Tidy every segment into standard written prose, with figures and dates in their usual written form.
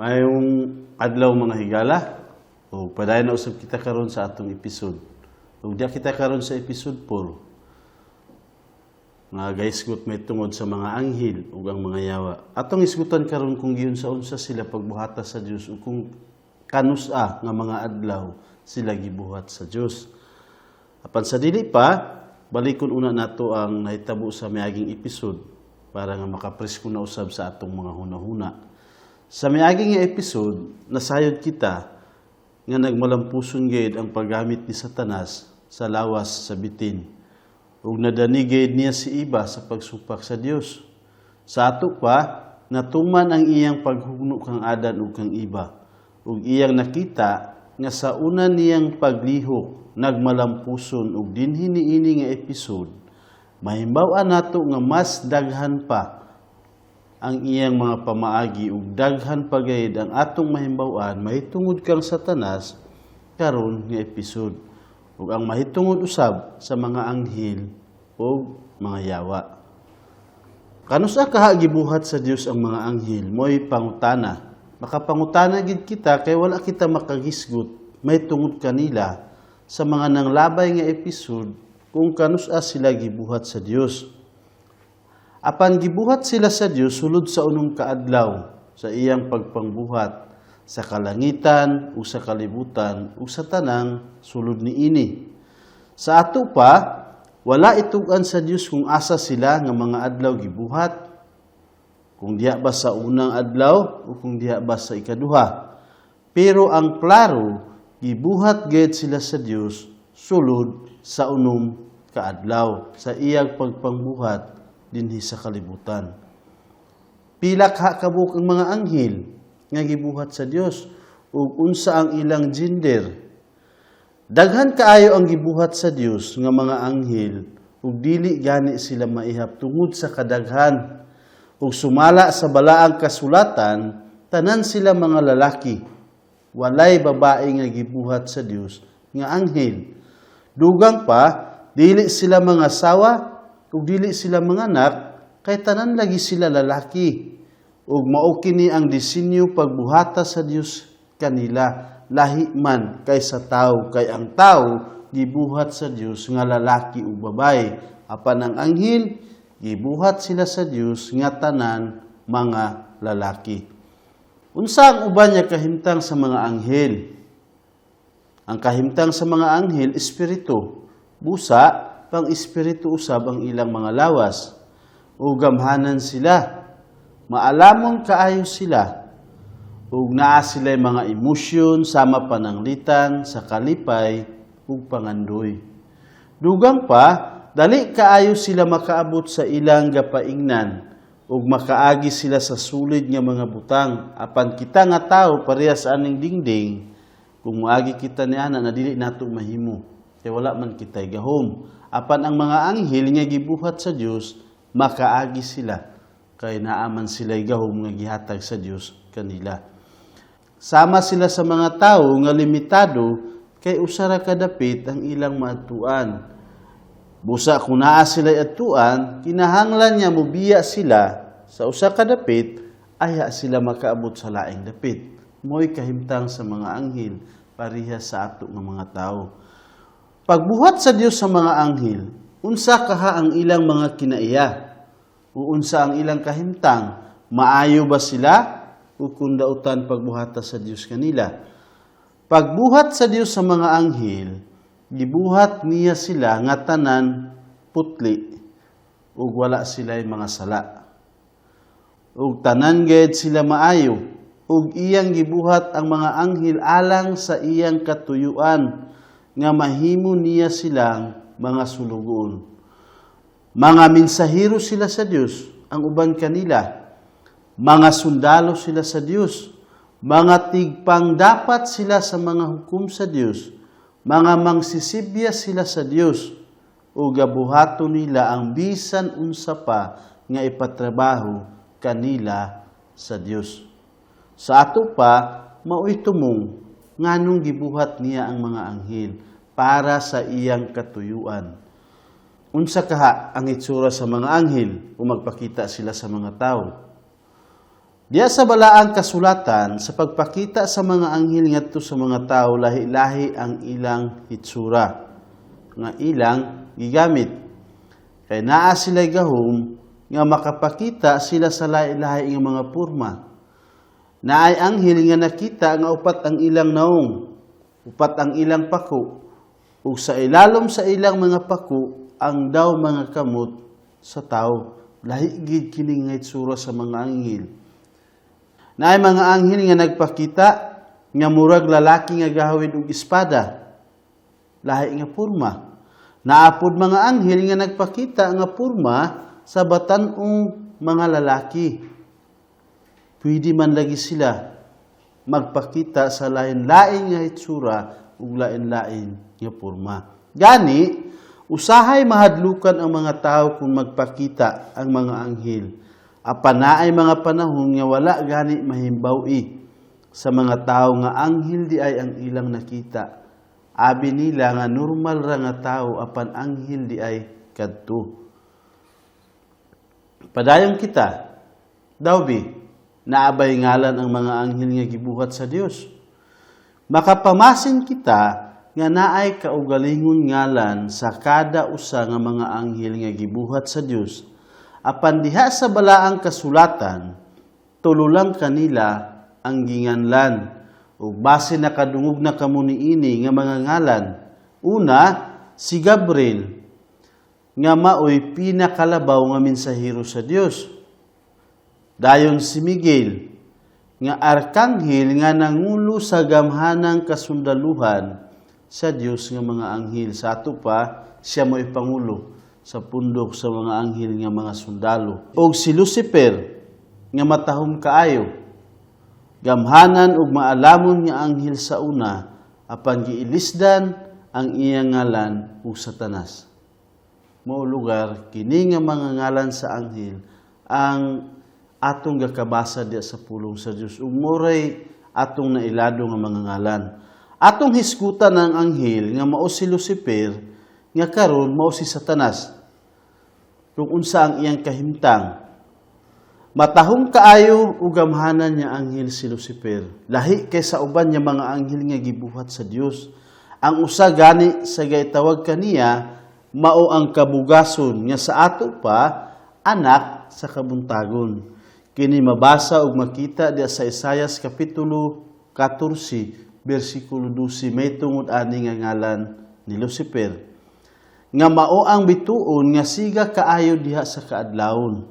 Maayong adlaw, mga higala. O padayon na usab kita karon sa atong episode. Ug diya kita karon sa episode 4 nga gahisgot may tungod sa mga anghel ug ang mga yawa. Atong hisgutan karon kung giunsa-unsa sila pagbuhata sa Dios ug kung kanusa nga mga adlaw sila gibuhat sa Dios. Apan sa dili pa, balikon una nato ang nahitabo sa miaging episode para nga makapresko na usab sa atong mga hunahuna. Sa miaging nga episode, nasayod kita nga nagmalampuson gayud ang paggamit ni Satanas sa lawas sa bitin ug nadani gayud niya si Eva sa pagsupak sa Dios. Sa ato pa, natuman ang iyang paghugno kang Adan ug kang Eva ug iyang nakita nga sa una niyang paglihok nagmalampuson. Ug dinhi niini nga episode, mahimbaw-an nato nga mas daghan pa ang iyang mga pamaagi ug daghan pa gayud ang atong mahimbaw-an mahitungod kang Satanas karon nga episode ug ang mahitungod usab sa mga anghel ug mga yawa. Kanusa kaha gibuhat sa Dios ang mga anghel? Mo'y pangutana. Makapangutana gid kita kay wala kita makahisgot mahitungod kanila sa mga nanglabay nga episode kung kanusa sila gibuhat sa Dios. Apan gibuhat sila sa Dios sulod sa unom kaadlaw sa iyang pagpangbuhat sa kalangitan ug sa kalibutan ug sa tanang sulod niini. Sa ato pa, wala itug-an sa Dios kung asa sila nga mga adlaw gibuhat. Kung diha ba sa unang adlaw o kung diha ba sa ikaduha. Pero ang klaro, gibuhat gayud sila sa Dios sulod sa unom kaadlaw sa iyang pagpangbuhat dinhi sa kalibutan. Pila ka kabuok ang mga anghel nga gibuhat sa Dios ug unsa ang ilang gender? Daghan kaayo ang gibuhat sa Dios nga mga anghel ug dili gani sila maihap tungod sa kadaghan. Ug sumala sa balaang kasulatan, tanan sila mga lalaki. Walay babae nga gibuhat sa Dios nga anghel. Dugang pa, dili sila mga asawa ug dili sila mga anak kay tanan lagi sila lalaki. Ug mao kini ang disenyo pagbuhata sa Dios kanila, lahi man kaysa tao, kay ang tao gibuhat sa Dios nga lalaki ug babae, apan ang anghel gibuhat sila sa Dios nga tanan mga lalaki. Unsa ang uban nga kahimtang sa mga anghel? Ang kahimtang sa mga anghel, espiritu. Busa, pang espiritu usab ang ilang mga lawas. O gamhanan sila. Maalamon kaayo sila. Ug naa sila mga emosyon sama pananglitan sa kalipay ug pangandoy. Dugang pa, dali kaayo sila makaabot sa ilang gapaingnan ug makaagi sila sa sulid nga mga butang. Apan kita nga tao, parehas aning dingding, kung moagi kita ni ana na dili nato mahimo kay wala man kitay gahom. Apan ang mga anghel nga gibuhat sa Dios, makaagi sila kay naa man sila gahom nga gihatag sa Dios kanila. Sama sila sa mga tao nga limitado kay usa ra ka dapit ang ilang maadtuan. Busa kung naa sila adtuan, kinahanglan niya mobiya sila sa usa ka dapit ayha sila makaabot sa laing dapit. Mo'y kahimtang sa mga anghel, pareha sa ato nga mga tao. Pagbuhat sa Dios sa mga anghel, unsa kaha ang ilang mga kinaiya? O unsa ang ilang kahimtang? Maayo ba sila o kung dautan pagbuhata sa Dios kanila? Pagbuhat sa Dios sa mga anghel, gibuhat niya sila nga tanan putli ug wala sila mga sala. Ug tanan gayud sila maayo ug iyang gibuhat ang mga anghel alang sa iyang katuyuan nga mahimo niya silang mga sulugoon. Mga mensahero sila sa Dios, ang uban kanila. Mga sundalo sila sa Dios. Mga tigpang dapat sila sa mga hukom sa Dios. Mga mangsisibya sila sa Dios. O gabuhato nila ang bisan unsa pa nga ipatrabaho kanila sa Dios. Sa ato pa, mao'y tumong nganong gibuhat niya ang mga anghel para sa iyang katuyuan. Unsa kaha ang itsura sa mga anghel kung magpakita sila sa mga tao? Diya sa Balaang Kasulatan, sa pagpakita sa mga anghel ngadto sa mga tao, lahi-lahi ang ilang hitsura nga ilang gigamit. Kay naa sila gahom nga makapakita sila sa lahi-lahi nga mga porma. Naay anghel nga nakita nga upat ang ilang naong, upat ang ilang pako, ug sa ilalom sa ilang mga pako ang daw mga kamot sa tao. Lahi gid kini nga itsura sa mga anghel. Naay mga anghel nga nagpakita nga murag lalaki nga gahawid og espada. Lahi nga porma. Naa pod mga anghel nga nagpakita nga porma sa batan-ong mga lalaki. Pwede man lagi sila magpakita sa lain-lain nga hitsura ug lain-lain nga porma. Gani, usahay mahadlukan ang mga tao kung magpakita ang mga anghel. Apan naay mga panahon nga wala gani mahimbaw-i sa mga tao nga anghel diay ang ilang nakita. Abi nila nga normal ra nga tao, apan anghel diay kadto. Padayon kita. Dawbi, naa bay ngalan ang mga anghel nga gibuhat sa Dios? Makapamasin kita nga naay kaugalingon ngalan sa kada usa nga mga anghel nga gibuhat sa Dios. Apan diha sa Balaang Kasulatan, tulo lang kanila ang ginganlan. Ug base nakadungog na kamo niini nga mga ngalan. Una, si Gabriel, nga maoy pinakalabaw nga mensahero sa Dios. Dayon si Miguel, nga arkanghel nga nangulo sa gamhanang kasundaluhan sa Dios nga mga anghel. Sa ato pa, siya mo'y pangulo sa pundok sa mga anghel nga mga sundalo. Og si Lucifer, nga matahom kaayo, gamhanan ug maalamon nga anghel sa una, apan giilisdan ang iyang ngalan ug Satanas. Mao lugar kini nga mga ngalan sa anghel ang atong gakabasa diya sa pulong sa Dios ug moray atong nailado nga mga ngalan. Atong hisgutan ang anghel nga mao si Lucifer, nga karon mao si Satanas, kung unsa ang iyang kahimtang. Matahom kaayo ug gamhanan niya anghel si Lucifer. Lahi kay sa uban niya mga anghel nga gibuhat sa Dios. Ang usa gani sa gaitawag kaniya mao ang Kabugason, nga sa ato pa anak sa kabuntagon. Kini mabasa ug makita diya sa Isayas kapitulo 14 bersikulo 12, may tungod ani nga ngalan ni Lucifer, nga mao ang bituon nga siga kaayo diha sa kaadlawon.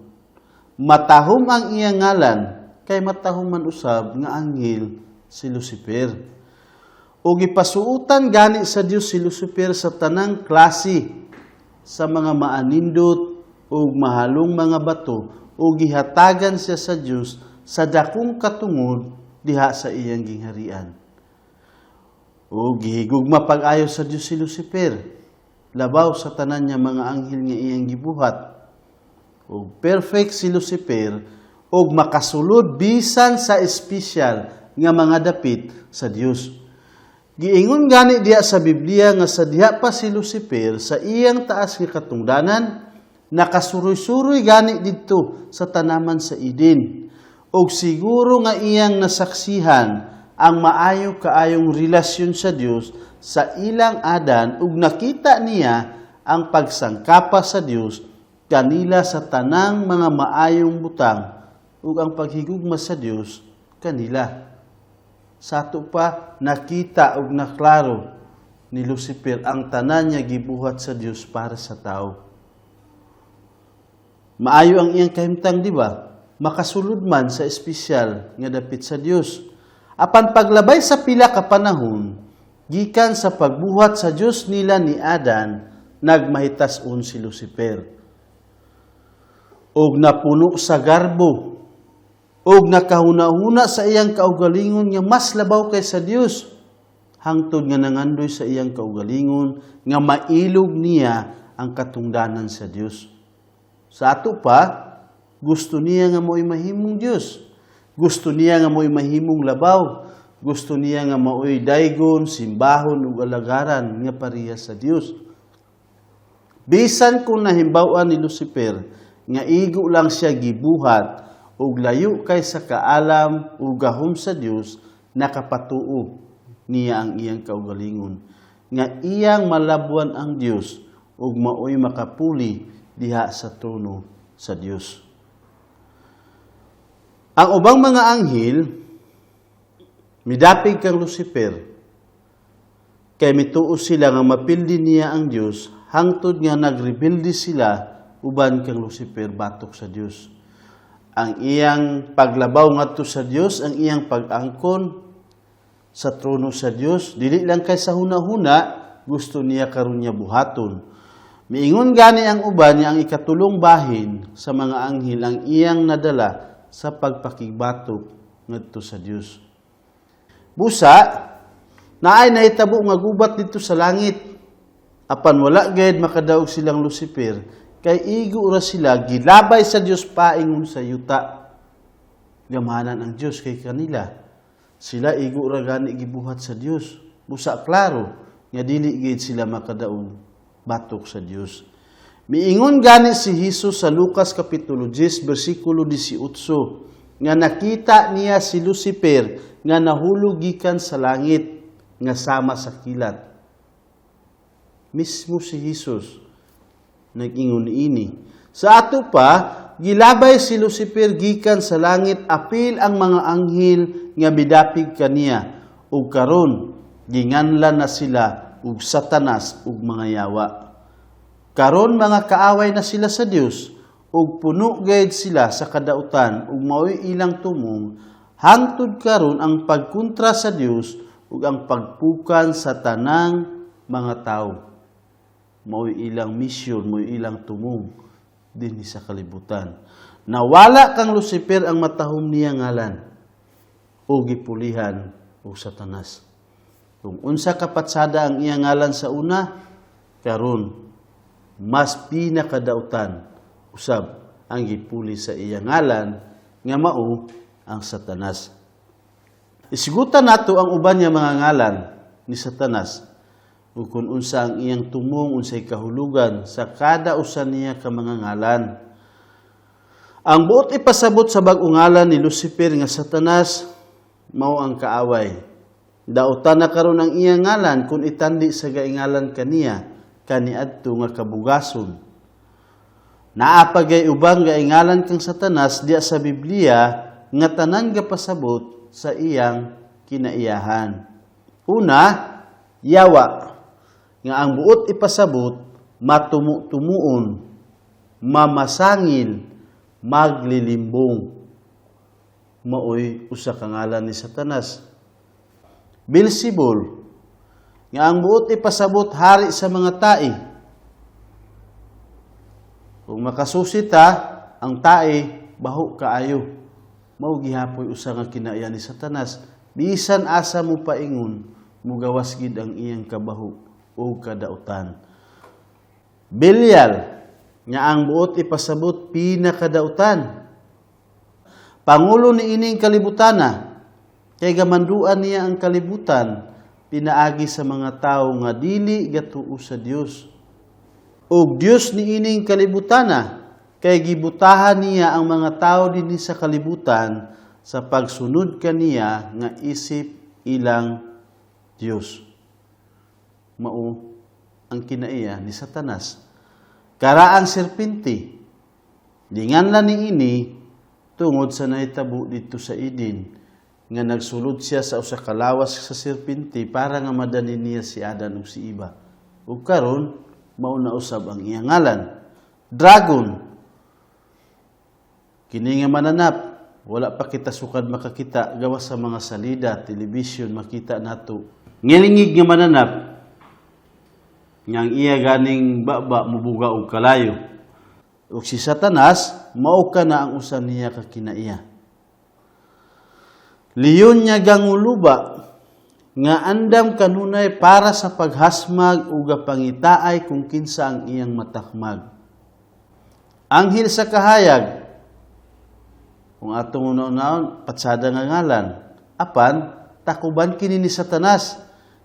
Matahom ang iyang ngalan kay matahom man usab nga anghel si Lucifer. O gipasuotan gani sa Dios si Lucifer sa tanang klase sa mga maanindot ug mahalong mga bato, o gihatagan siya sa Dios sa dakong katungod diha sa iyang gingharian. O gihigugma pag-ayo sa Dios si Lucifer labaw sa tanan niya mga anghel nga iyang gibuhat. Og perfect si Lucifer og makasulod bisan sa espesyal nga mga dapit sa Dios. Giingon gani diha sa Biblia nga sa diha pa si Lucifer sa iyang taas nga katungdanan, nakasuroy-suroy gani didto sa tanaman sa Eden. Og siguro nga iyang nasaksihan ang maayo kaayong relasyon sa Dios sa ilang Adan, ug nakita niya ang pagsangkapa sa Dios kanila sa tanang mga maayong butang ug ang paghigugma sa Dios kanila. Sa ato pa, nakita ug naklaro ni Lucifer ang tanan niya gibuhat sa Dios para sa tao. Maayo ang iyang kahimtang, di ba? Makasulod man sa espesyal nga dapit sa Dios. Apan paglabay sa pila ka panahon, gikan sa pagbuhat sa Dios nila ni Adan, nagmahitas-on si Lucifer. Og napuno sa garbo, og nakahuna-huna sa iyang kaugalingon nga mas labaw kay sa Dios, hangtod nga nangandoy sa iyang kaugalingon nga mailog niya ang katungdanan sa Dios. Sa ato pa, gusto niya nga mo'y mahimong Dios. Gusto niya nga mo'y mahimong labaw. Gusto niya nga mao'y daygon, simbahon ug alagaran nga pareha sa Dios. Bisan kung nahimbaw-an ni Lucifer nga igo lang siya gibuhat Ug layo kay sa kaalam ug gahom sa Dios, nakapatuo niya ang iyang kaugalingon nga iyang malabwan ang Dios ug maoy makapuli diha sa trono sa Dios. Ang ubang mga anghel midapig kang Lucifer kay mituo sila nga mapildi niya ang Dios, hangtod nga nagrebelde sila uban kang Lucifer batok sa Dios. Ang iyang paglabaw ngadto sa Dios, ang iyang pag-angkon sa trono sa Dios, dili lang kay sa huna-huna, gusto niya karon niya buhaton. Miingon gani ang uban niya ang ikatulong bahin sa mga anghel ang iyang nadala sa pagpakigbatok ngadto sa Dios. Busa, naay nahitabo nga gubat dito sa langit. Apan wala gayud makadaog silang Lucifer kay igo ra sila gilabay sa Dios paingon sa yuta. Gamhanan ang Dios kay kanila. Sila igo ra gani gibuhat sa Dios. Busa klaro nga dili gid sila makadaog batok sa Dios. Miingon gani si Jesus sa Lucas kapitulo 10 bersikulo 18 nga nakita niya si Lucifer nga nahulog gikan sa langit nga sama sa kilat. Mismo si Jesus nag-ingon ini. Sa ato pa, gilabay si Lucifer gikan sa langit apil ang mga anghel nga midapig kaniya, ug karon ginganlan na sila og Satanas ug mga yawa. Karon mga kaaway na sila sa Dios ug puno gayud sila sa kadautan, ug mao'y ilang tumong hangtod karon ang pagkontra sa Dios ug ang pagpukan sa tanang mga tawo. Mao'y ilang misyon, mao'y ilang tumong dinhi sa kalibutan. Nawala kang Lucifer ang matahom niya ngalan o gipulihan og Satanas. Kung unsa kapatsada ang iyang ngalan sa una, karon mas pinakadautan usab ang gipuli sa iyang ngalan nga mao ang Satanas. Isgutan nato ang uban niya mga ngalan ni Satanas ug kung unsa ang iyang tumong, unsay kahulugan sa kada usa niya ka mga ngalan. Ang buot ipasabot sa bag-ong ngalan ni Lucifer nga Satanas, mao ang kaaway. Dautan na karon ang iyang ngalan kung itandi sa gaingalan kaniya kaniadto nga kabugason. Naa pa gay ubang gaingalan kang Satanas diya sa Biblia nga tanan gapasabot sa iyang kinaiyahan. Una, yawa, nga ang buot ipasabot matumu-tumuon, mamasangil, maglilimbong. Maoy usa ka ngalan ni Satanas. Beelzebul, nga ang buot ipasabot hari sa mga tae. Kung makasusita ang tae, baho kaayo. Mao gihapoy usa nga kinaiya ni Satanas. Bisan asa mo paingon, mugawas gid ang iyang kabaho o kadautan. Belial, nga ang buot ipasabot pinakadautan. Pangulo ni ining kalibutana, kay gamanduan niya ang kalibutan pinaagi sa mga tawo nga dili gatuo sa Dios. Og Dios ni ining kalibutana, kay gibutahan niya ang mga tawo dinhi sa kalibutan sa pagsunod kaniya nga isip ilang Dios. Mao ang kinaiya ni Satanas. Karaang serpente, dinganlan ni ini tungod sa nahitabo dito sa Eden nga nagsulod siya sa usa ka lawas sa serpente para nga madani niya si Adan ug si Eva. Ug karon mao na usab ang iyang ngalan. Dragon, kini nga mananap, wala pa kita sukad makakita, gawas sa mga salida, television, makita nato. Ngilingig nga mananap nga ang iya ganing baba mubuga og kalayo. Ug si Satanas mao ka na ang usa niya ka kinaiya. Leon niya ganguluba nga andam kanunay para sa paghasmag ug pangitaay kung kinsa ang iyang matakmag. Anghel sa kahayag, kung atong una-unaon, patsada nga ngalan. Apan, takuban kini ni Satanas,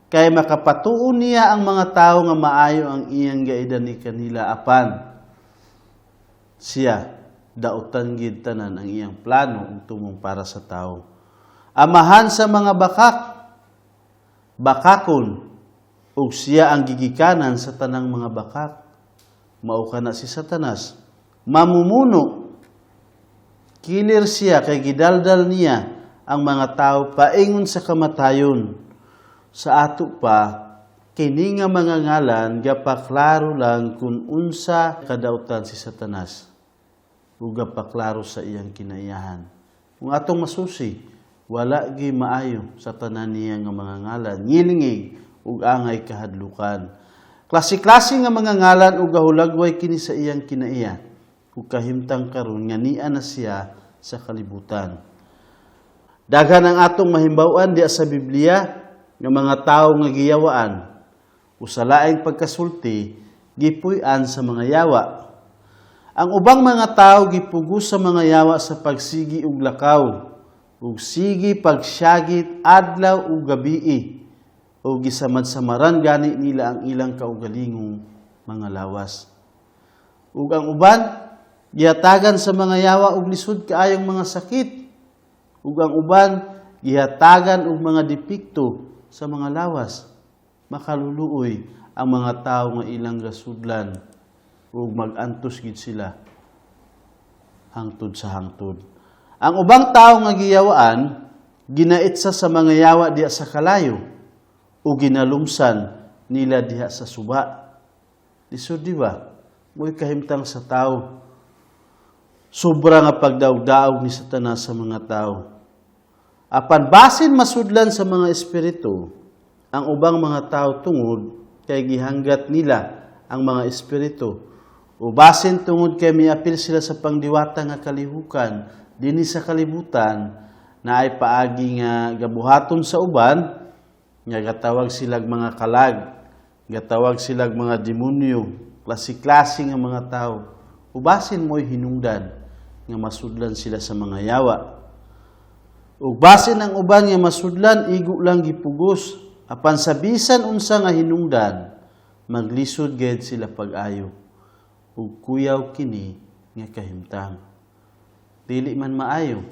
kay makapatuon niya ang mga tao nga maayo ang iyang gaida ni kanila, apan siya Dautan gid tanan ang iyang plano ug tumong para sa tawo. Amahan sa mga bakak, bakakon, ug siya ang gigikanan sa tanang mga bakak. Mao kana si Satanas. Mamumuno, killer siya kay gidaldal niya ang mga tao paingon sa kamatayon. Sa ato pa, kini nga mga ngalan gapaklaro lang kung unsa kadautan si Satanas ug gapaklaro sa iyang kinaiyahan. Kung atong masusi, wala gi maayo sa tanan niya nga mga ngalan, ngilingig ug angay kahadlukan. Klase-klase nga mga ngalan ug gahulagway kini sa iyang kinaiya ug kahimtang karon nga nia na siya sa kalibutan. Daghan ang atong mahimbaw-an diya sa Biblia nga mga tawo nga giyawaan o sa laing pagkasulti, gipuy-an sa mga yawa. Ang ubang mga tawo gipugos sa mga yawa sa pagsigi og lakaw ug sige pagsyagit adlaw ug gabii, o gisamad-samaran gani nila ang ilang kaugalingong mga lawas. Ug ang uban gihatagan sa mga yawa og lisod kaayong mga sakit, ug ang uban gihatagan og mga depekto sa mga lawas. Makaluluoy ang mga tawo nga ilang gasudlan ug mag-antos gid sila hangtod sa hangtod. Ang ubang tawo nga giyawaan, ginaitsa sa mga yawa diha sa kalayo o ginalumsan nila diha sa suba. Lisod, di ba? Mo'y kahimtang sa tao. Sobra nga pagdaog-daog ni Satanas sa mga tao. Apan basin masudlan sa mga espiritu ang ubang mga tao tungod kay gihanggat nila ang mga espiritu, o basin tungod kay miapil sila sa pangdiwata nga kalihukan dinhi sa kalibutan na ay paagi nga gabuhaton sa uban nga gatawag silag mga kalag, gatawag silag mga demonyo, klase-klase nga mga tao, o basin mo'y hinungdan nga masudlan sila sa mga yawa. Ug basin ang uban nga masudlan, igo lang gipugos, apan sa bisan unsa nga hinungdan, maglisod gayud sila pag-ayo. Ug kuyaw kini nga kahimtang. Dili man maayo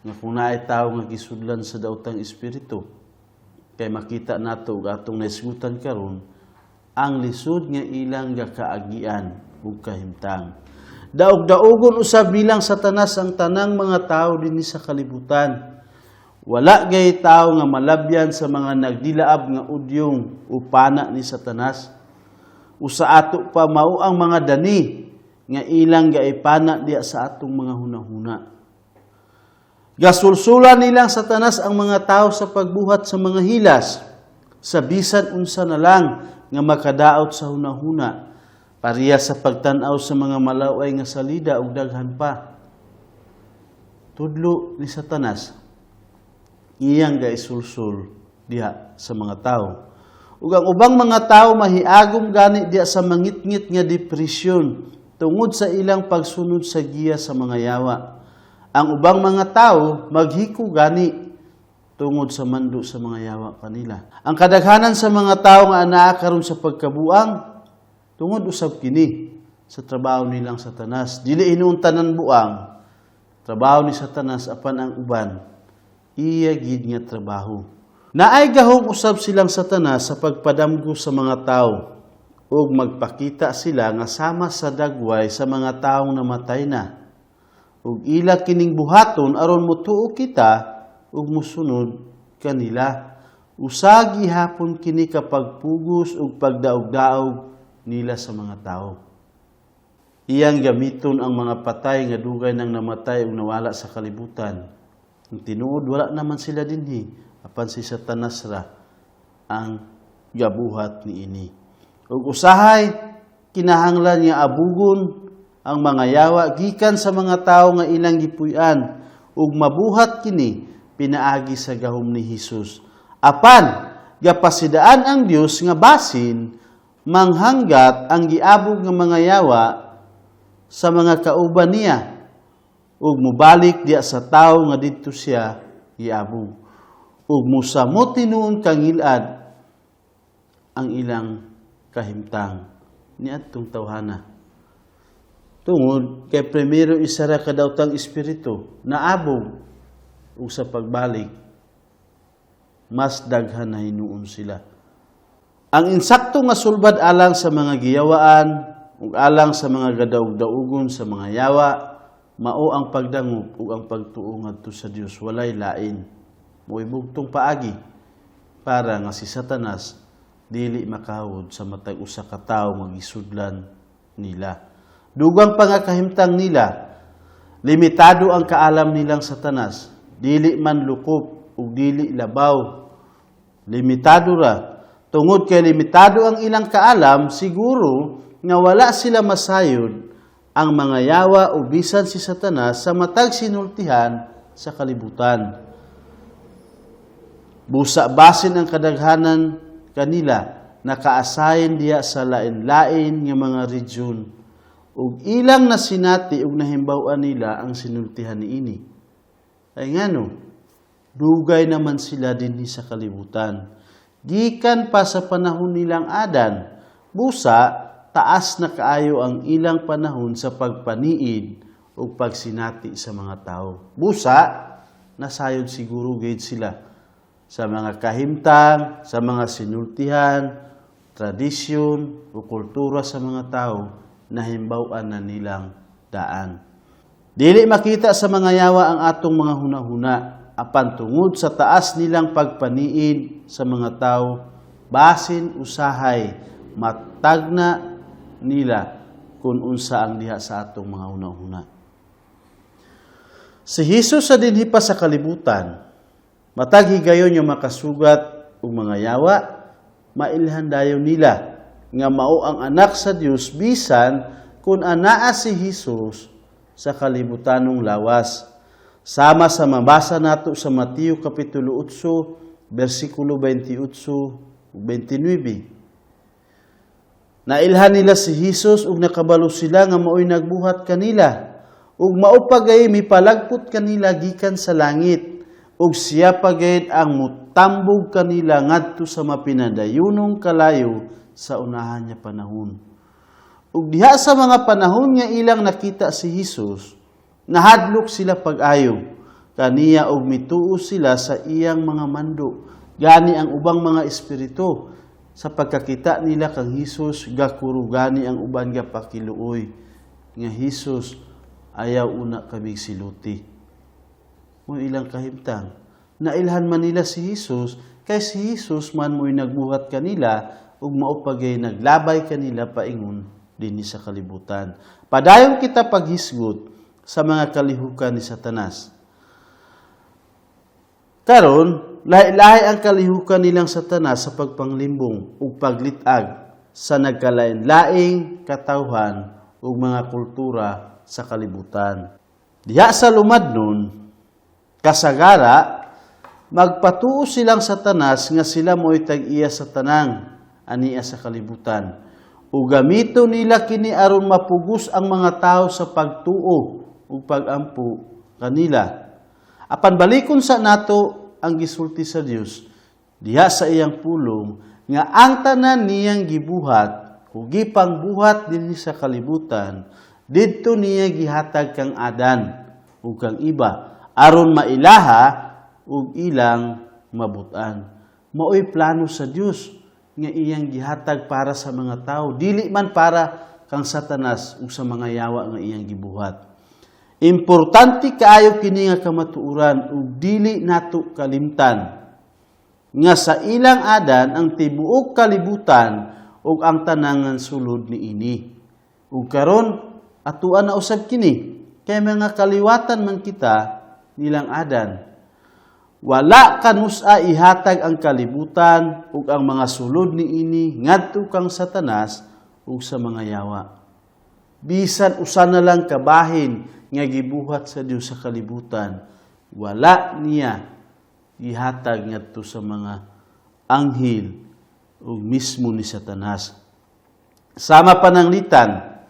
nga kung naay tawo nga gisudlan sa daotang espiritu, kay makita nato ug atong naisgutan karon ang lisod nga ilang gakaagian ug kahimtang. Daog-daogon usab bilang Satanas ang tanang mga tao dinhi sa kalibutan. Wala gay tao nga malabyan sa mga nagdilaab nga udyong o pana ni Satanas. Usa ato pa, mao ang mga dani nga ilang gaipana diya sa atong mga hunahuna. Gasulsulan nilang Satanas ang mga tao sa pagbuhat sa mga hilas, sa bisan unsa na lang nga makadaot sa hunahuna, pareha sa pagtan-aw sa mga malaway nga salida ug daghan pa. Tudlo ni Satanas iyang gaisulsul diha sa mga tao. Ug ang ubang mga tao mahiagom gani diha sa mangitngit nga depresyon tungod sa ilang pagsunod sa giya sa mga yawa. Ang ubang mga tao maghiko gani tungod sa mando sa mga yawa kanila. Ang kadaghanan sa mga tao nga anaa karon sa pagkabuang, tungod usab kini sa trabaho nilang Satanas. Dili hinuon tanan buang trabaho ni Satanas, apan ang uban iya gid nga trabaho. Naay gahom usab silang Satanas sa pagpadamgo sa mga tao ug magpakita sila nga sama sa dagway sa mga taong namatay na. Ug ila kining buhaton aron motuo kita ug musunod kanila. Usa gihapon kini kapag pugos ug pagdaog-daog nila sa mga tao. Iyang gamiton ang mga patay nga dugay nang namatay ug nawala sa kalibutan. Ang tinuod, wala naman sila dinhi, apan si Satanas ra ang gabuhat niini. Ug usahay kinahanglan nga abugon ang mga yawa gikan sa mga tawo nga ilang gipuy-an, ug mabuhat kini pinaagi sa gahom ni Hesus. Apan gapasidaan ang Dios nga basin manghanggat ang giabog nga mga yawa sa mga kauban niya ug mobalik diya sa tawo nga didto siya giabog ug mosamot tinuon kangilad ang ilang kahimtang niadtong tawhana. Tungod kay primero isa ra ka daotang espiritu naabog, ug sa pagbalik mas daghan na hinuon sila. Ang insakto nga sulbad alang sa mga giyawaan ug alang sa mga gadaog-daugon sa mga yawa mao ang pagdangop ug ang pagtuo ngadto sa Dios, walay lain. Mo'y bugtong paagi para nga si Satanas dili makahawod sa matag usa ka tawo nga gisudlan nila. Dugang pa nga kahimtang nila, limitado ang kaalam nilang Satanas, dili man lukop ug dili labaw. Limitado ra. Tungod kay limitado ang ilang kaalam, siguro nga wala sila masayod ang mga yawa o bisan si Satanas sa matag sinultihan sa kalibutan. Busa basin ang kadaghanan kanila naka-assign diha sa lain-lain nga mga region ug ilang nasinati ug nahimbaw-an nila ang sinultihan niini. Ay ngano, dugay naman sila dinhi sa kalibutan. Gikan pa sa panahon nilang Adan, busa taas na kaayo ang ilang panahon sa pagpaniid ug pagsinati sa mga tao. Busa nasayod siguro gayud sila sa mga kahimtang, sa mga sinultihan, tradisyon o kultura sa mga tao, nahimbaw-an na nilang daan. Dili makita sa mga yawa ang atong mga hunahuna, apan tungod sa taas nilang pagpaniid sa mga tao, basin usahay matagna nila kung unsa ang diha sa atong mga hunahuna. Si Jesus sa dinhi pa sa kalibutan, matag higayon nga makasugat og mga yawa, mailhan dayon nila nga mao ang anak sa Dios bisan kung anaa si Jesus sa kalibutanong lawas. Sama sa mabasa nato sa Mateo kapitulo 8 bersikulo 28 ug 29. Nailhan nila si Jesus ug nakabalo sila nga mao'y nagbuhat kanila, ug mao pa gay mipalagpot kanila gikan sa langit, ug siya pa gayud ang mutambog kanila ngadto sa mapinadayunong kalayo sa unahan niya panahon. Ug diha sa mga panahon nga ilang nakita si Jesus, nahadlok sila pag-ayo kaniya ug mituo sila sa iyang mga mando. Gani ang ubang mga espiritu, sa pagkakita nila kang Hesus, gakurugani ang uban gapakiluoy nga, "Hesus, ayaw una kami siluti." Mo ilang kahimtang. Nailhan man nila si Hesus kay si Hesus man mo'y nagbuhat kanila ug mao pagay naglabay kanila paingon dinhi sa kalibutan. Padayon kita paghisgot sa mga kalihukan ni Satanas. Karon, lahi-lahi ang kalihukan nilang Satanas sa pagpanglimbong ug paglit-ag sa nagkalain-laing katawhan ug mga kultura sa kalibutan. Diha sa lumadnon, kasagara, magpatuo silang Satanas nga sila mo'y tag-iya sa tanang ania sa kalibutan. Ug gamito nila kini aron mapugos ang mga tao sa pagtuo ug pagampo kanila. Apan balikon sa nato ang gisulti sa Dios diha sa iyang pulong nga ang tanan niyang gibuhat o gipangbuhat dinhi sa kalibutan, didto niya gihatag kang Adan ug kang Eva aron mailaha ug ilang mabutan. Maoy plano sa Dios nga iyang gihatag para sa mga tao, dili man para kang Satanas ug sa mga yawa nga iyang gibuhat. Importante kaayo kini nga kamatuoran ug dili nato kalimtan nga sa ilang Adan ang tibuok kalibutan ug ang tanangan sulod niini. Ug karon atuan na usab kini kay mga kaliwatan man kita nilang Adan. Wala kanusa ihatag ang kalibutan ug ang mga sulod niini ngadto kang Satanas ug sa mga yawa. Bisan usa na lang kabahin nga gibuhat sa Dios sa kalibutan, wala niya gihatag ngadto sa mga anghel ug mismo ni Satanas. Sama pananglitan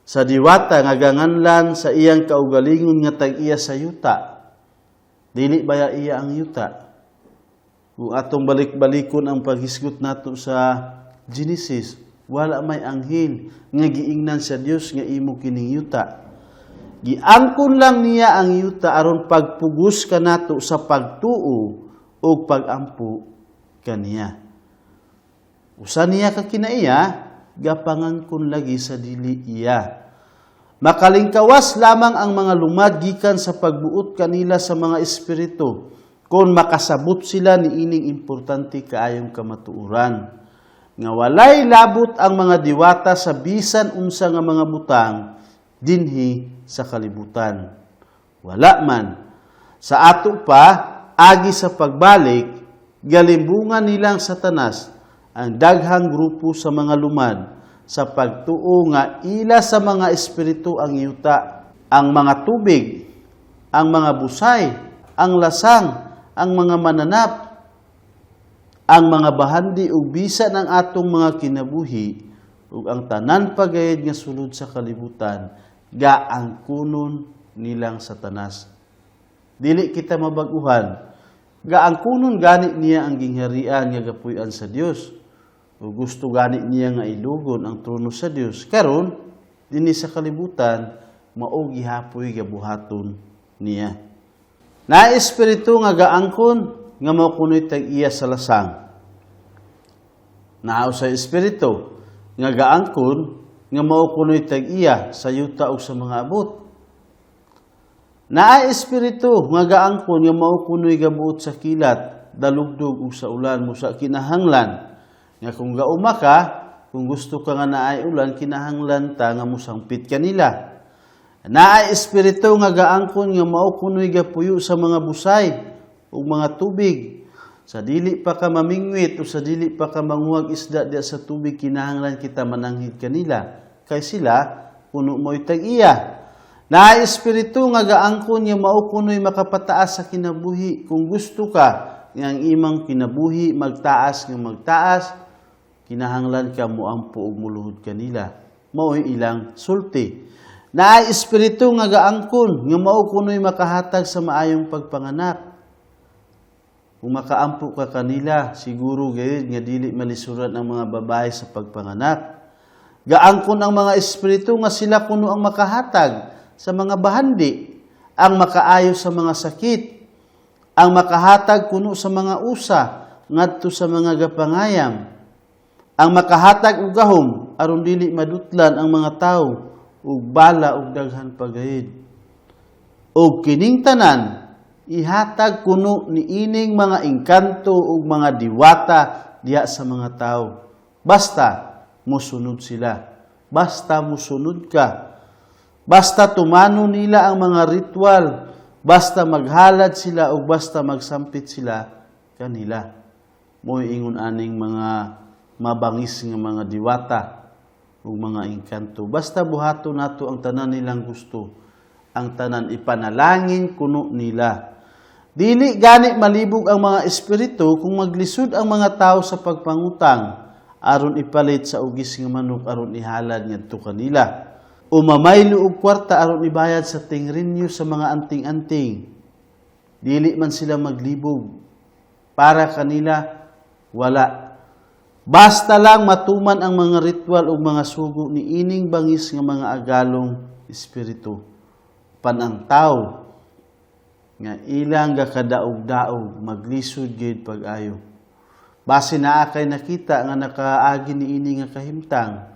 sa diwata nga ganganlan sa iyang kaugalingon nga tag-iya sa yuta. Dili baya iya ang yuta? Kung atong balik-balikon ang paghisgot nato sa Genesis Wala may anghel nga giingnan sa Dios nga imo kining yuta. Giangkon lang niya ang yuta aron pagpugos kanato sa pagtuo ug pagampo kaniya. Usa niya ka kinaiya, gapangangkon lagi sa dili iya. Makalingkawas lamang ang mga lumad gikan sa pagbuot kanila sa mga espiritu kung makasabot sila niining importante kaayong kamatuoran nga walay labot ang mga diwata sa bisan unsa nga mga butang dinhi sa kalibutan. Wala man. Sa ato pa, agi sa pagbalik, galimbungan nilang Satanas ang daghang grupo sa mga lumad sa pagtuo nga ila sa mga espiritu ang yuta, ang mga tubig, ang mga busay, ang lasang, ang mga mananap, ang mga bahandi ug bisan ang atong mga kinabuhi ug ang tanan pagayad nga sulod sa kalibutan gaangkunon nilang Satanas. Dili kita mabaguhan. Gaangkunon gani niya ang gingharian nga gapuy-an sa Dios. Ug gusto gani niya nga ilugon ang trono sa Dios. Karon dinhi sa kalibutan, mao gihapoy gabuhaton niya. Na espiritu nga gaangkon nga mao kuno'y tag-iya sa lasang. Naa sa espiritu nga gaangkon nga mao kuno'y tag-iya sa yuta ug sa mga abot. Naa espiritu nga gaangkon nga mao kuno'y gabuot sa kilat, dalugdog ug sa ulan. Musa kinahanglan nga kung gauma ka, kung gusto ka nga naay ulan, kinahanglan ta nga musangpit kanila. Naay espiritu nga gaangkon nga mao kuno'y gapuyo sa mga busay ug mga tubig. Sa dili pa ka mamingwit o sa dili pa ka manguhag isda diya sa tubig, kinahanglan kita mananghid kanila kay sila kuno mo'y tag-iya. Naay espiritu nga gaangkon nga mao kuno'y makapataas sa kinabuhi. Kung gusto ka nga ang imong kinabuhi magtaas nga magtaas, kinahanglan ka moampo ug muluhod kanila. Mao'y ilang sulti. Naay espiritu nga gaangkon nga mao kuno'y makahatag sa maayong pagpanganak. Kung makaampo ka kanila, siguro gayud nga dili malisuran ang mga babae sa pagpanganak. Gaangkon ang mga espiritu nga sila kuno ang makahatag sa mga bahandi, ang makaayo sa mga sakit, ang makahatag kuno sa mga usa ngadto sa mga gapangayam, ang makahatag og gahom aron dili madutlan ang mga tawo ug bala ug daghan pagayid. Og kining tanan ihatag kuno niining mga engkanto ug mga diwata diha sa mga tawo. Basta mosunod sila. Basta mosunod ka. Basta tumano nila ang mga ritual. Basta maghalad sila o basta magsampit sila kanila. Mo'y ingon aning mga mabangis nga mga diwata ug mga engkanto. Basta buhato nato ang tanan nilang gusto. Ang tanan ipanalangin kuno nila. Dili gani malibog ang mga espiritu kung maglisod ang mga tao sa pagpangutang aron ipalit sa ugis nga manok aron ihalad ngadto kanila. O mamaylo og kwarta aron ibayad sa tingrinyo sa mga anting-anting. Dili man sila maglibog. Para kanila, wala. Basta lang matuman ang mga ritual o mga sugo ni ining bangis nga mga agalong espiritu. Panang tao nga ilang gakadaog-daog, maglisod gyud pag-ayo. Base naa kay nakita nga nakaagi ni ini nga kahimtang,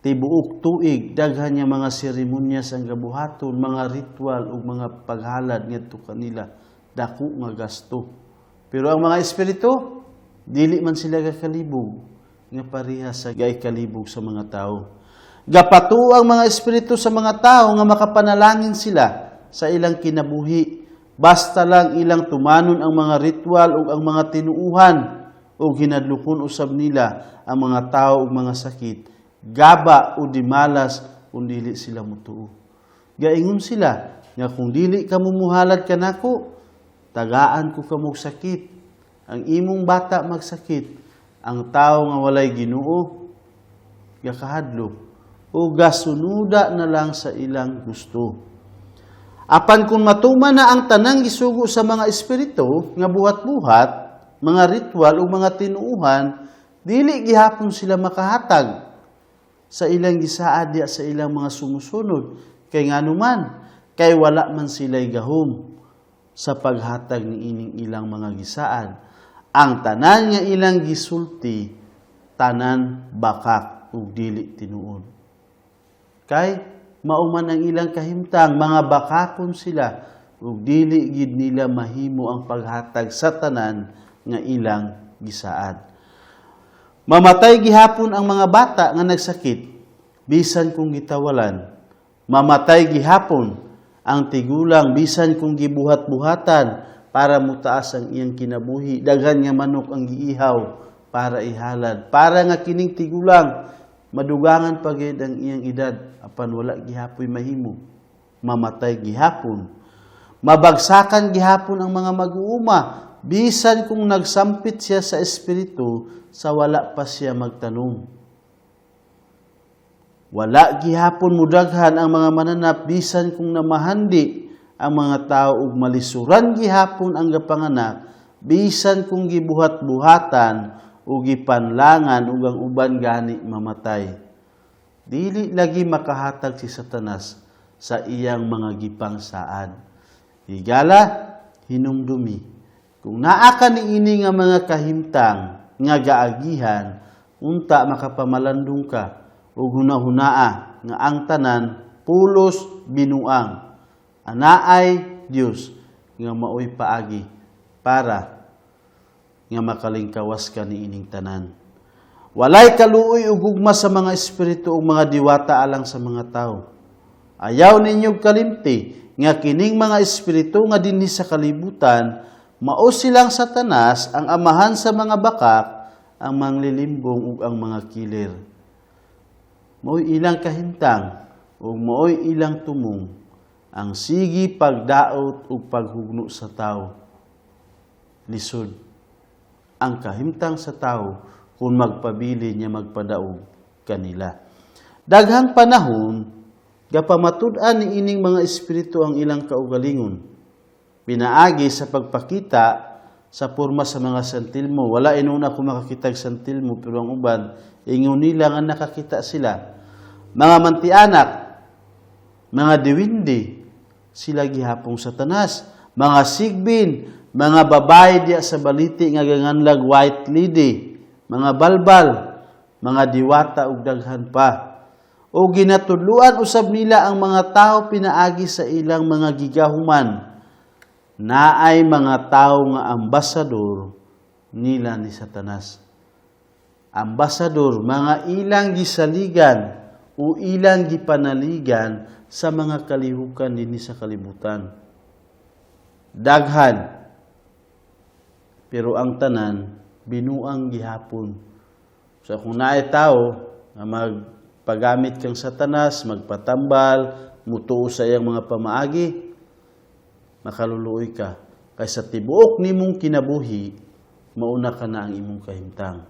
tibuok tuig daghan nga mga seremonyas ang gabuhaton, mga ritual ug mga paghalad ngadto kanila, dako nga gasto. Pero ang mga espiritu, dili man sila gakalibog nga pareha sa gaikalibog sa mga tao. Gapatuo ang mga espiritu sa mga tao nga makapanalangin sila sa ilang kinabuhi basta lang ilang tumanon ang mga ritual ug ang mga tinuuhan ug hinadlukon usab nila ang mga tao ug mga sakit, gaba o dimalas kung dili sila mutuo. Gaingon sila nga kung dili ka mumuhalad kanako, tagaan ko kamog sakit. Ang imong bata magsakit. Ang tao nga walay Ginoo gakahadlok o gasunuda na lang sa ilang gusto. Apan kung matuman na ang tanang gisugo sa mga espiritu nga buhat-buhat, mga ritual o mga tinuuhan, Dili gihapon sila makahatag sa ilang gisaad diya sa ilang mga sumusunod. Kay nganuman, kay wala man sila'y gahom sa paghatag ni ining ilang mga gisaad. Ang tanan nga ilang gisulti, tanan bakak ug dili tinuod. Kay mauman ang ilang kahimtang, mga bakakon sila ug dili gid nila mahimo ang paghatag sa tanan nga ilang gisaad. Mamatay gihapon ang mga bata nga nagsakit bisan kung gitawalan. Mamatay gihapon ang tigulang bisan kung gibuhat-buhatan para mutaas ang iyang kinabuhi. Daghan nga manok ang giihaw para ihalad. Para nga kining tigulang madugangan pa gid ang iyang edad apan wala gihapoy mahimo. Mamatay gihapon. Mabagsakan gihapon ang mga mag-uuma bisan kung nagsampit siya sa espiritu sa wala pa siya magtanom. Wala gihapon mudaghan ang mga mananap bisan kung namahandi ang mga tao ug malisuran gihapon ang gapanganak bisan kung gibuhat-buhatan o gipanlangan ug ang uban gani mamatay. Dili lagi makahatag si Satanas sa iyang mga gipangsaad. Higala, hinumdumi. Kung naa ka niini nga mga kahimtang nga gaagihan, unta makapamalandong ka ug hunahunaa nga ang tanan pulos binuang. Anaay Dios nga maoy paagi para nga makalingkawas ka niining tanan. Walay kaluoy ug gugma sa mga espiritu ug mga diwata alang sa mga tawo. Ayaw ninyo kalimti nga kining mga espiritu nga dinhi sa kalibutan, mao silang Satanas, ang amahan sa mga bakak, ang manglilimbong ug ang mga killer. Mao'y ilang kahimtang ug mao'y ilang tumong ang sige pagdaot ug paghugno sa tawo. Lisod ang kahimtang sa tawo kung magpabili niya magpadaog kanila. Daghang panahon gapamatud-an ni ining mga espiritu ang ilang kaugalingon. Pinaagi sa pagpakita sa porma sa mga santilmo. Wala inuna ko makakitag santilmo, pero ang uban ingon nila nga nakakita sila. Mga mantianak, mga diwindi, sila gihapong Satanas. Mga sigbin, mga babae diya sa baliti nga ganganlag white lady, mga balbal, mga diwata ug daghan pa. O ginatudluan usab nila ang mga tao pinaagi sa ilang mga gigahuman. Naay mga tao nga ambasador nila ni Satanas. Ambasador, mga ilang gisaligan o ilang gipanaligan sa mga kalihukan dinhi sa kalibutan. Daghan, pero ang tanan binuang gihapon. So kung naay tao nga magpagamit kang Satanas, magpatambal, mutuo sa iyang mga pamaagi, makaluluoy ka. Kay sa tibuok nimong kinabuhi, mauna ka na ang imong kahimtang.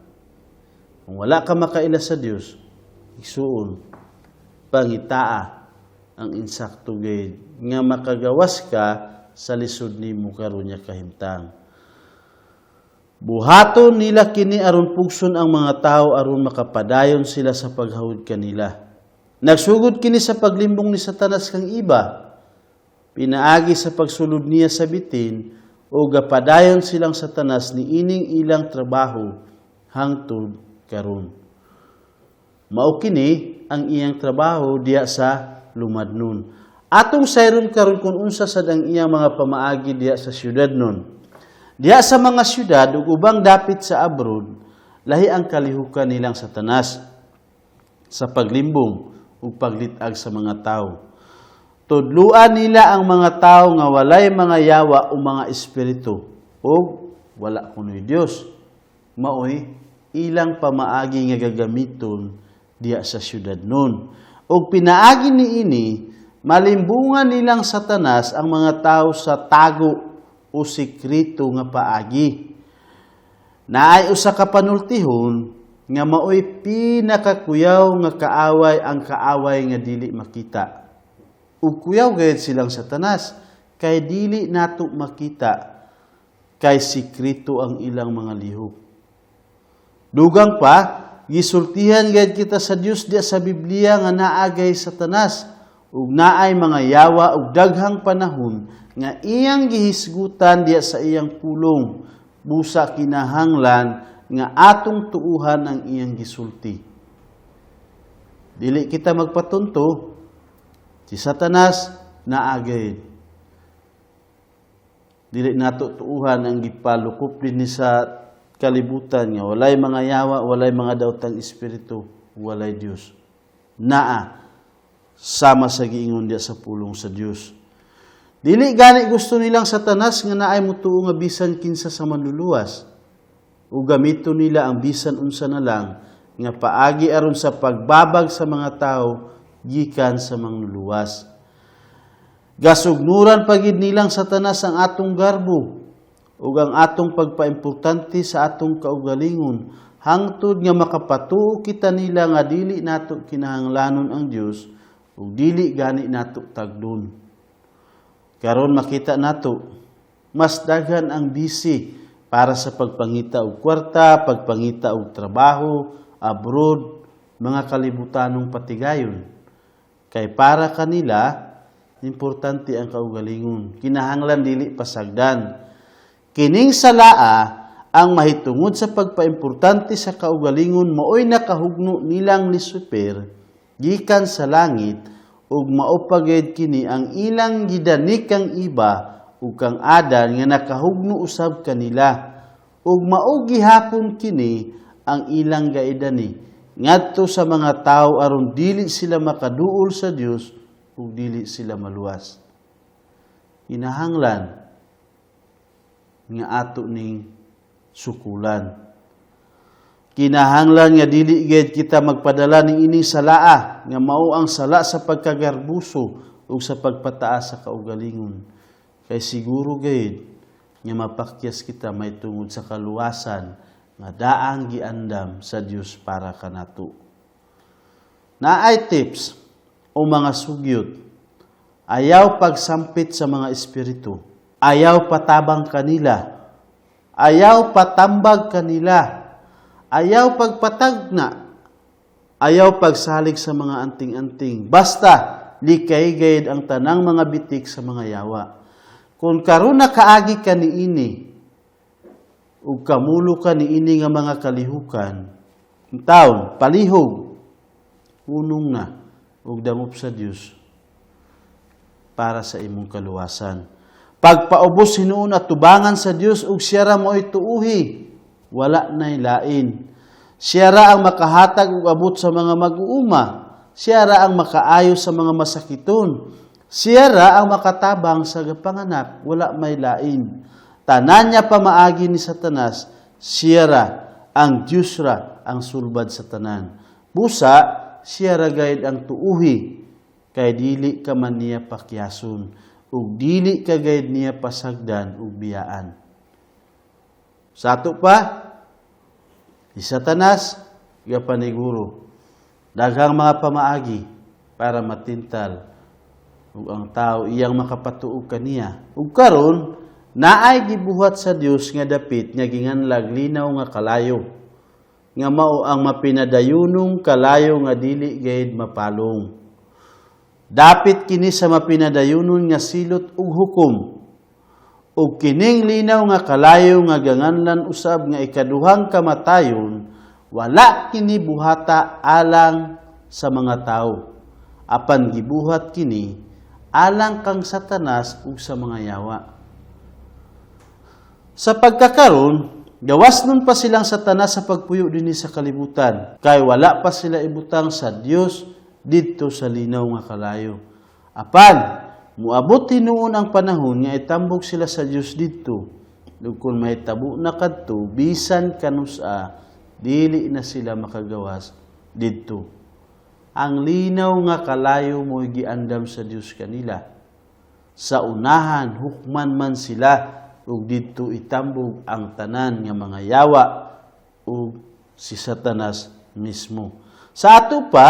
Kung wala ka makaila sa Dios, igsuon, pangitaa ang insakto gayud nga makagawas ka sa lisod nimo karon nga kahimtang. Buhaton nila kini aron pugson ang mga tao aron makapadayon sila sa paghawod kanila. Nagsugod kini sa paglimbong ni Satanas kang Eva. Pinaagi sa pagsulod niya sa bitin o gapadayon silang Satanas ni ining ilang trabaho hangtod karon. Mao kini ang iyang trabaho diya sa lumadnon. Atong sayron karon kung unsa sad ang iyang mga pamaagi diya sa syudad nun. Diya sa mga syudad ug ubang dapit sa abroad, lahi ang kalihukan nilang Satanas sa paglimbong ug paglit-ag sa mga tao. Tudluan nila ang mga tao nga walay mga yawa o mga espiritu ug wala kunoy Dios. Maoy ilang pamaagi nga gagamiton diya sa syudad nun. Ug pinaagi niini, malimbungan nilang Satanas ang mga tao sa tago o sekreto nga paagi. Naay usa ka panultihon nga maoy pinakakuyaw nga kaaway, ang kaaway nga dili makita. Ug kuyaw gayud silang Satanas kay dili nato makita kay sekreto ang ilang mga lihok. Dugang pa, gisultihan gayud kita sa Dios diya sa Biblia nga naagay Satanas ug naay mga yawa ug daghang panahon nga iyang gihisgutan diya sa iyang pulong, busa kinahanglan nga atong tuuhan ang iyang gisulti. Dili kita magpatunto, si Satanas naagay. Dili nato tuuhan ang gipalukop dinhi sa kalibutan nga walay mga yawa, walay mga daotang espiritu, walay Dios. Naa, sama sa giingon diya sa pulong sa Dios. Dili gani gusto nilang Satanas nga naay mutuo nga bisan kinsa sa manluluwas. O gamito nila ang bisan unsa na lang nga paagi aron sa pagbabag sa mga tao gikan sa manluluwas. Gasugnuran pagid nilang Satanas ang atong garbo ug ang atong pagpaimportante sa atong kaugalingon hangtod nga makapatuo kita nila nga dili nato kinahanglanon ang Dios ug dili gani nato tagdon. Karon makita nato mas daghan ang busy para sa pagpangita og kwarta, pagpangita og trabaho, abroad, mga kalibutanong patigayon. Kay para kanila importante ang kaugalingon. Kinahanglan dili pasagdan. Kining salaa ang mahitungod sa pagpaimportante sa kaugalingon maoy nakahugno nilang Lucifer gikan sa langit ug mao pa gayud kini ang ilang gidanik kang iba ug kang Adan nga nakahugno usab kanila, ug mao gihapon kini ang ilang gaidani ngadto sa mga tawo aron dili sila makaduol sa Dios ug dili sila maluwas. Kinahanglan nga ato ning sukulan. Kinahanglan nga dili gayud kita magpadala ning ining salaa nga mao ang sala sa pagkagarbuso ug sa pagpataas sa kaugalingon. Kay siguro gayud nga mapakyas kita mahitungod sa kaluwasan nga daang giandam sa Dios para kanato. Naay tips o mga sugyot. Ayaw pagsampit sa mga espiritu. Ayaw patabang kanila. Ayaw patambag kanila. Ayaw pagpatagna. Ayaw pagsalig sa mga anting-anting. Basta, likay gayud ang tanang mga bitik sa mga yawa. Kung karon nakaagi ka niini, ug kamulo ka niini nga mga kalihukan, taon, palihog, hunong na, ug dangop sa Dios para sa imong kaluwasan. Pagpaubos hinuon at tubangan sa Dios ug siya ra mo'y tuuhi, wala na'y lain. Siya ra ang makahatag ug abot sa mga mag-uuma. Siya ra ang makaayo sa mga masakiton. Siya ra ang makatabang sa panganak, wala may lain. Tanan niya pamaagi ni Satanas, siya ra ang Diyos ra ang sulbad sa tanan. Busa, siya ra gayud ang tuuhi, kay dili ka man niya pakyason, ug dili ka gayud niya pasagdan ug biyaan. Sa ato pa, si Satanas, gapaniguro, daghang mga pamaagi para matintal ug ang tao iyang makapatuo kaniya. Ug karon naay gibuhat sa Dios nga dapit nga ginganlag linaw nga kalayo, nga mao ang mapinadayunong kalayo nga dili gayud mapalong. Dapit kini sa mapinadayunon nga silot ug hukom. Ug kining linaw nga kalayo nga ganganlan usab nga ikaduhang kamatayon, wala kini buhata alang sa mga tawo. Apan gibuhat kini alang kang Satanas ug sa mga yawa. Sa pagkakaron, gawas nun pa silang Satanas sa pagpuyo dinhi sa kalibutan, kay wala pa sila ibutang sa Dios didto sa linaw nga kalayo. Apan, muabot hinuon ang panahon nga itambok sila sa Dios didto. Ug kung mahitabo na kadto, bisan kanusa, dili na sila makagawas didto. Ang linaw nga kalayo mo'y giandam sa Dios kanila. Sa unahan, hukman man sila ug didto itambog ang tanan nga mga yawa ug si Satanas mismo. Sa ato pa,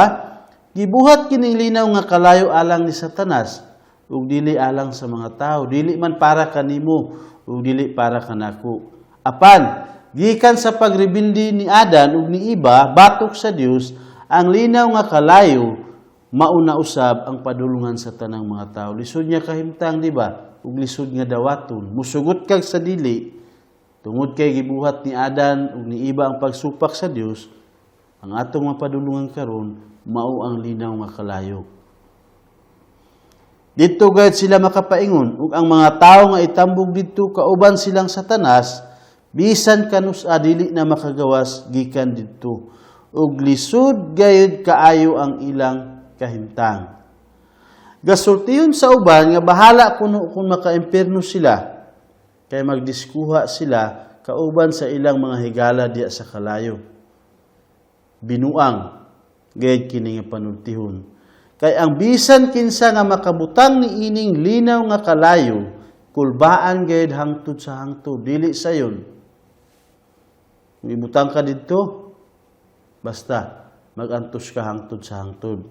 gibuhat kining linaw nga kalayo alang ni Satanas ug dili alang sa mga tao, dili man para kanimo ug dili para kanako. Apan Gikan sa pagrebelde ni Adan ug ni Eva batok sa Dios, ang linaw nga kalayo mauna usab ang padulungan sa tanang mga tao. Lisod niya kahimtang, di ba? Ug lisod nga dawaton. Musugot kag sa dili tungod kay gibuhat ni Adan ug ni Eva ang pagsupak sa Dios, ang atong mapadulungan karon mao ang linaw nga kalayo. Didto gayud sila makapaingon ug ang mga tawo nga itambog didto kauban silang Satanas, bisan kanus-a dili na makagawas gikan didto ug lisod gayud kaayo ang ilang kahimtang. Gasultihon sa uban nga bahala kuno kung maka-impierno sila kay magdiskuha sila kauban sa ilang mga higala diya sa kalayo. Binuang gayud kini nga panultihon. Kay ang bisan kinsa nga makabutang ni ining linaw nga kalayo, kulbaan gayud hangtod sa hangtod, dili sayon. Kung ibutang ka didto, basta magantos ka hangtod sa hangtod.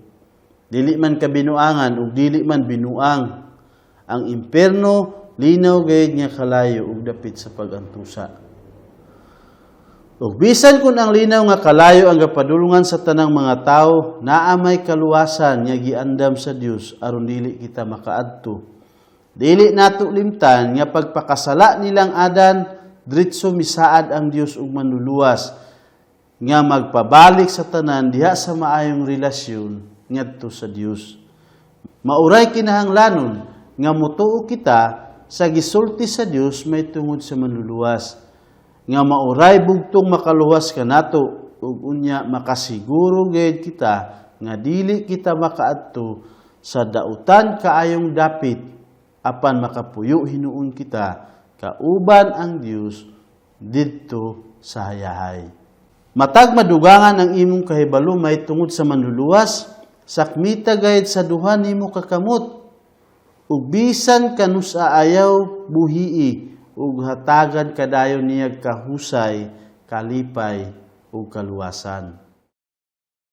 Dili man kabinuangan ug dili man binuang. Ang impierno, linaw gayud nga kalayo ug dapit sa pagantusa. Ug bisan kung ang linaw nga kalayo ang gapadulungan sa tanang mga tawo, naa may kaluwasan nga giandam sa Dios aron dili kita makaadto. Dili nato limtan nga pagpakasala nilang Adan, diretso misaad ang Dios og manluluwas nga magpabalik sa tanan diha sa maayong relasyon ngadto sa Dios. Mauray kinahanglanon nga mutuo kita sa gisulti sa Dios may tungod sa manluluwas nga mauray bugtong makaluwas kanato ug unya makasiguro gayud kita nga dili kita makaadto sa dautan kaayong dapit, apan makapuyo hinuon kita kauban ang Dios didto sa hayahay. Matag madugangan ang imong kahibalo may tungod sa manluluwas, sakmita gayud sa duha nimo ka kamot. Ug bisan kanus-a ayaw buhii ug hatagan kadayon niya kahusay, kalipay ug kaluwasan.